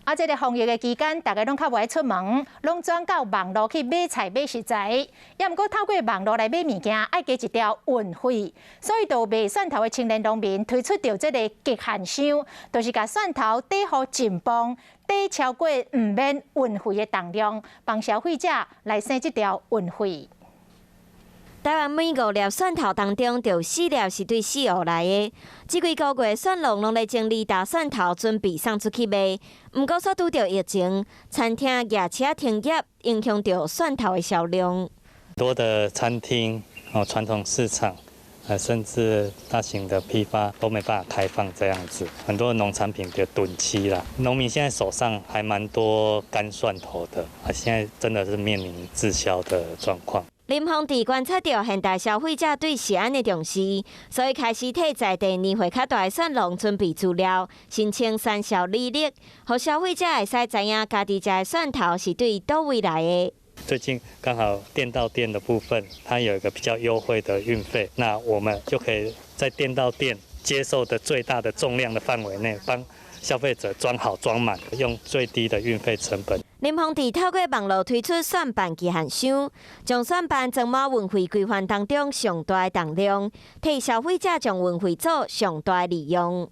啊，這个防疫的期間，大家攏較無愛出門，攏轉到網路去買菜買食材。也毋過透過網路來買物件，愛加一條運費，所以就賣蒜頭的青年農民推出著這个極限箱，就是共蒜頭底予真磅，底超過毋免運費的重量，幫消費者來省這條運費。台灣每五粒蒜頭當中，就有四粒是對四湖來的。這幾个月，蒜農攏咧整理大蒜頭，準備送出去賣。毋過，煞拄著疫情，餐廳轧車停業，影響著蒜頭的銷量。多的餐廳、哦傳統市場，甚至大型的批發都沒辦法開放，這樣子，很多農產品就頓期了。農民現在手上還蠻多乾蒜頭的，啊，現在真的是面臨滯銷的狀況。林鳳娣觀察著現代消費者對食安的重視，所以開始替在地年歲較大的蒜農準備資料，申請產銷履歷，予消費者會使知影家己食的蒜頭是對佗位來的。最近剛好店到店的部分，它有一個比較優惠的運費，那我們就可以在店到店接受的最大的重量的範圍內，幫消費者裝好裝滿，用最低的運費成本。林鳳娣透過網路推出蒜瓣極限箱，將蒜瓣裝滿運費規範當中上大的重量，替消費者將運費做上大的利用。